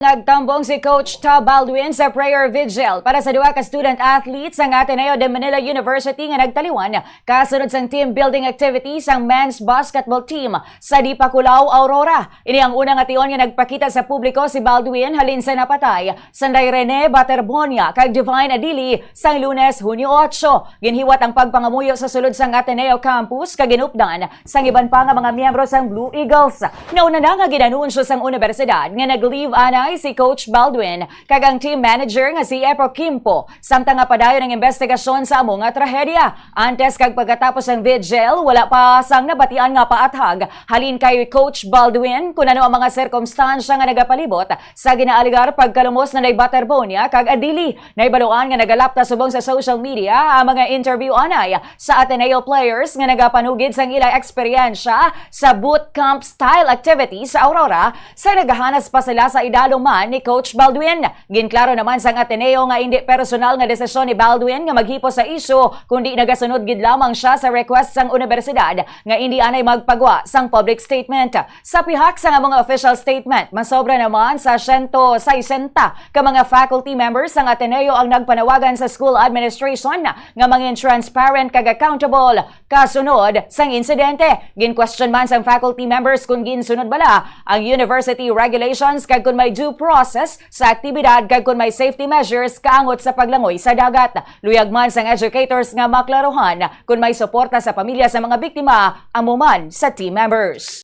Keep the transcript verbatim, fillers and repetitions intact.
Nagtambong si Coach Tab Baldwin sa prayer vigil para sa duha ka student athletes sang Ateneo de Manila University nga nagtaliwan kasunod sang team building activity sang men's basketball team sa Dipaculao, Aurora. Ini ang una nga tion nga nagpakita sa publiko si Baldwin halin sa napatay Sanday Rene Baterbonia kag Divine Adili sang Lunes, Hunyo otso. Ginhiwat ang pagpangamuyo sa sulod sang Ateneo campus kag ginupdan sang iban pa nga mga miyembro sang Blue Eagles. Nauna na nga ginanunsyo sang unibersidad nga nag-leave anay si Coach Baldwin kag ang team manager nga si Epo Kimpo, samtang nga padayon ang investigasyon sa amo nga trahedya. Antes kag pagkatapos sang vigil, wala pa sang nabatian nga paathag halin kay Coach Baldwin kun ano ang mga sirkumstansya nga nagapalibot sa ginaalegar pagkalumos ni Baterbonia kag Adili. Nahibaluan nga nagalapta subong sa social media ang mga interview anay sa Ateneo players nga nagapanugid sang ila eksperyensya sa boot camp style activity sa Aurora, sa nagahanas pa sila sa idalom man ni Coach Baldwin. Ginklaro naman sang Ateneo nga indi personal nga desisyon ni Baldwin nga maghipos sa isyu, kundi nagasunod gid lamang siya sa request sang unibersidad nga indi anay magpagwa sang public statement. Sa pihak sang among official statement, masobra naman sa siyento sesenta ka mga faculty members sang Ateneo ang nagpanawagan sa school administration nga mangin transparent kag accountable kasunod sang insidente. Gin-question man sang faculty members kon ginsunod bala ang university regulations kag kon may due process sa aktibidad kag kon may safety measures kaangot sa paglangoy sa dagat. Luyag man sang educators nga maklaruhan kon may suporta sa pamilya sa mga biktima, amo man sa team members.